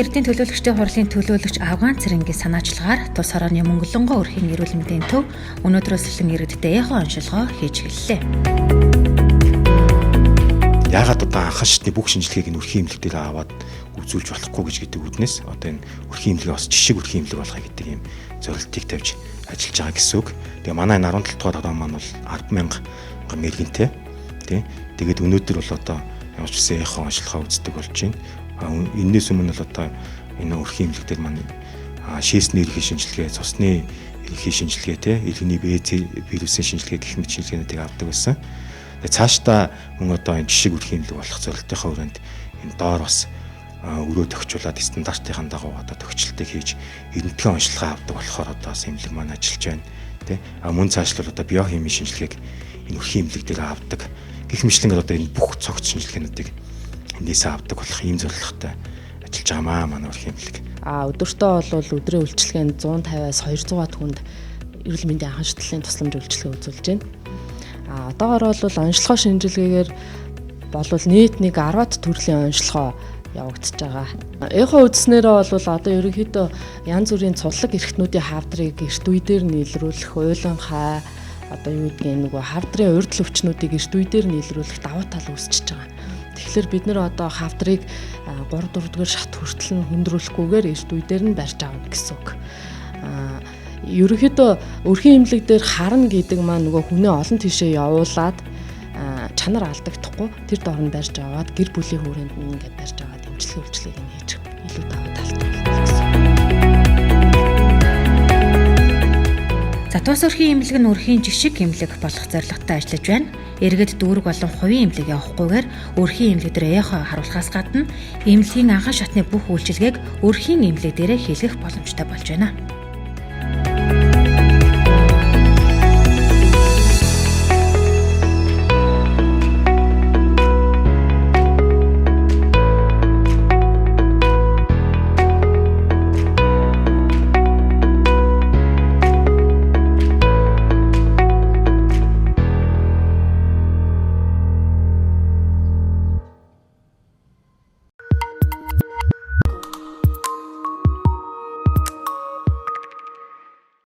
Улсын эрдийн төлөөлөгчдийн хурлын төлөөлөгч Афган Цэрэнгийн санаачлагаар тус хорооны Мөнгөлөнгөө өрхийн эрүүл мэндийн төв өнөөдрөөс эхлэн иргэдтэй эхо оншилгоо хийж эхэллээ. Яагаад одоо анхан шатны бүх шинжилгээг энэ өрхийн эмнэлэг дээр аваад үзүүлж болохгүй гэж гэдэг үднэс одоо энэ өрхийн эмнэлэг бас жишг өрхийн эмнэлэг болохыг гэдэг ийм зорилтыг тавьж ажиллаж байгаа гэсэн үг. Тэгээ манай энэ 17 дугаар хороо маань бол 10,000 мэрэгэнтэй тий. Тэгээд өнөөдөр бол одоо ямар ч гэсэн эхо оншилгоо үздэг болж байна. Энээс өмнө бол одоо энэ өрхийн эмнэлэг дээр маань шээсний ерөнхий шинжилгээ, цусны ерөнхий шинжилгээ тий, иргэний Б вирусын шинжилгээ гэх мэт шинжилгээнүүдийг авдаг байсан. Тэгээ цаашдаа мөн одоо энэ жишг өрхийн эмнэлэг болох зорилтынхаа хүрээнд энэ доор бас өрөө тохижуулаад стандартын дагуу одоо тохичлтыг хийж эрдэнэтгэн онцлогоо авдаг болохоор одоо бас эмнэлэг маань ажиллаж байна тий. А мөн цаашлбал одоо биохимийн шинжилгээг энэ өрхийн эмнэлэг дээр авдаг. Гэх мэтлэнгээр одоо энэ бүх цогц шинжилгээнүүдийг эндээсээ авдаг болох ийм зорилготой ажиллаж байгаамаа манай өрхийн эмнэлэг. А өдөртөө бол өдрийн үйлчилгээнд 150-аас 200 хүнд эрүүл мэндийн анхан шатлалын тусламж үйлчилгээ үзүүлж байна. А одоогор бол онцлогоо шинжилгээгээр болвол нийт нэг 10-аад төрлийн онцлогоо явагдаж байгаа. Эхо үзснээрээ бол одоо ерөнхийдөө янз бүрийн цуллаг эрхтнүүдийн хавдрыг эрт үе дээр нь илрүүлэх, уйлан хай одоо юу гэдгийг нөгөө хавдрын урьдчил өвчнүүдийг эрт үе дээр нь илрүүлэх давуу тал үүсчихэж байгаа. Тэгэхээр бид нэр одоо хавдрыг 3 4 дугаар шат хүртэл нь хүндрүүлэхгүйгээр эрт үе дээр нь барьж авна гэсэн үг. Ерөнхийдөө өрхийн эмнэлэг дээр харна гэдэг маань нөгөө хүнээ олон тийшээ явуулаад чанар алдагдахгүй тэр доор нь барьж аваад гэр бүлийн хүрээнд нь ингээд барьж аваад эмчилгээ үйлчилгээг нь хийж илүү давуу талтай болно гэсэн. За тус өрхийн эмнэлэг нь өрхийн жишг эмнэлэг болох зорилготой ажиллаж байна. Иргэд дүүрэг болон хувийн эмнэлэг явахгүйгээр өрхийн эмнэлэг дээр эхо харуулахаас гадна эмнэлгийн анхан шатны бүх үйлчилгээг өрхийн эмнэлэг дээрээ хийлгэх боломжтой болж байна.